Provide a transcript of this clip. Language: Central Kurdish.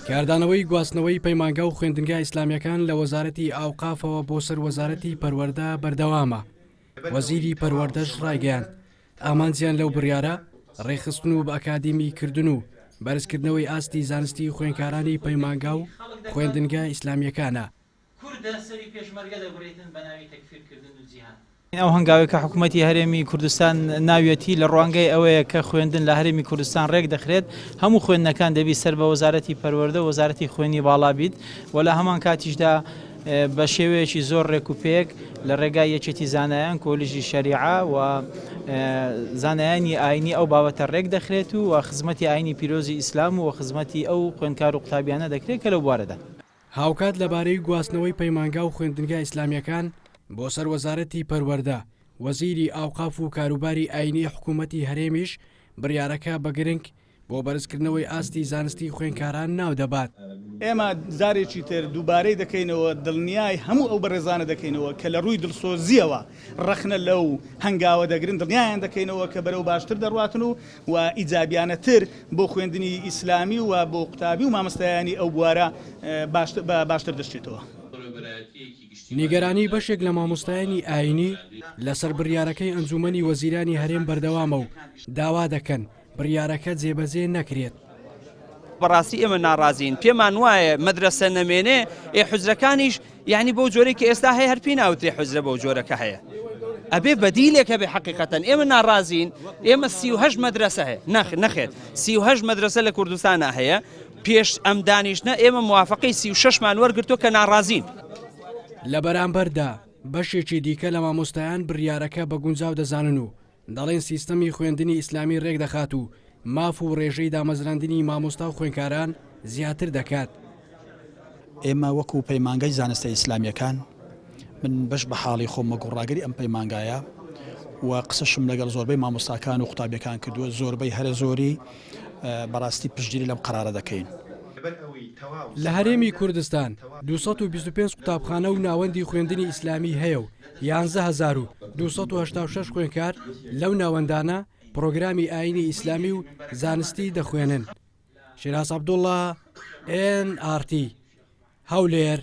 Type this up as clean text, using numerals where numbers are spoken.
کاردانەوەی گواستنەوەی پەیمانگا و خوێندنگا ئیسلامییەکان لە وەزارەتی ئاوقافەوە بۆ سەر وەزارەتی پەروەردە بەردەوامە، وەزیری پەروەردەش ڕایگەیاند، ئامانجیان لەو بڕیارە ڕێکخستن و بەئەکادیمی کردن و بەرزکردنەوەی ئاستی زانستی خوێندکارانی پەیمانگا و خوێندنگا ئیسلامییەکانە. کوردە سەری پێشمەرگە دەبڕیتن بەناوی تەکفیر کردن و جیهاد. ئەو هەنگاوەی کە حکوومەتی هەرێمی کوردستان ناویەتی لە ڕوانگەی ئەوەیە کە خوێندن لە هەرێمی کوردستان ڕێک دەخرێت، هەموو خوێندنەکان دەبی سەر بە وەزارەتی پەروەردە و وەزارەتی خوێندنی باڵا بیت و لە هەمان کاتیشدا بە شێوەیەکی زۆر ڕێک و پێک لە ڕێگای یەکێتی زانایان، کۆلیژی شەریعە و زانایانی ئاینی ئەو بابەتە ڕێک دەخرێت و خزمەتی ئاینی پیرۆزی ئیسلام و خزمەتی ئەو خوێندکار و قوتابیانە دەکرێت کە لەو بوارەدان. هاوکات لەبارەی گواستنەوەی پەیمانگا و خوێندنگا ئیسلامییەکان بۆ سەر وەزارەتی پەروەردە، وەزیری ئاوقاف و کاروباری ئایینیی حکوومەتی هەرێمیش بڕیارەکە بە گرنگ بۆ بەرزکردنەوەی ئاستی زانستی خوێندکاران ناودەبات. ئێمە جارێکی تر دووبارەی دەکەینەوە، دڵنیای هەموو ئەو بەڕێزانە دەکەینەوە کە لە ڕووی دڵسۆزییەوە ڕەخنە لەو هەنگاوە دەگرن، دڵنیایان دەکەینەوە کە بەرەو باشتر دەڕواتن و و ئیجابیانەتر بۆ خوێندنی ئیسلامی و بۆ قوتابی و مامۆستایانی ئەو بوارە بە باشتر دەشچێتەوە. نیگەرانی بەشێک لە مامۆستایانی ئایینی لەسەر بڕیارەکەی ئەنجوومەنی وەزیرانی هەرێم بەردەوامە و داوا دەکەن بڕیارەکە جێبەجێ نەکرێت. بەڕاستی ئێمە ناڕازین پێمان وایە مەدرەسە نەمێنێ ئێ حوجرەکانیش یعنی بەو جۆرەی کە ئێستا هەیە هەر پێی ناوترێ حوجرە بەو جۆرە کە هەیە ئەبێ بەدیلێک هەبێ حەقیقەتەن ئێمە ناڕازین ئێمە 38 مەدرەسە هەیە نەخ نەخێر 38 مەدرەسە لە کوردستانە هەیە پێش ئەم دانیشتنە ئێمە موافقەی 36 مان وەرگرتووە کە ناڕازین. لە بەرامبەردا بەشێکی دیکە لە مامۆستایان بڕیارەکە بە گونجاو دەزانن و دەڵێن سیستەمی خوێندنی ئیسلامی رێکدەخات و ماف و رێژەی دامەزراندنی مامۆستا و خوێندکاران زیاتر دەکات. ئێمە وەکو پەیمانگای زانستە ئیسلامییەکان، من بەش بە حاڵی خۆم وەکو ڕاگری ئەم پەیمانگایە و قسەشم لەگەڵ زۆربەی مامۆستاکان و قوتابیەکان کردووە، زۆربەی هەرە زۆری بەڕاستی پشتگیری لەم قەرارە دەکەین. لە هەرێمی کوردستان 225 قوتابخانە و ناوەندی خوێندنی ئیسلامی هەیە و 11286 خوێندکار لەو ناوەندانە پڕۆگرامی ئایینی ئیسلامی و زانستی دەخوێنن. شیراز عەبدوڵڵا، ئێن ئاڕ تی، هەولێر.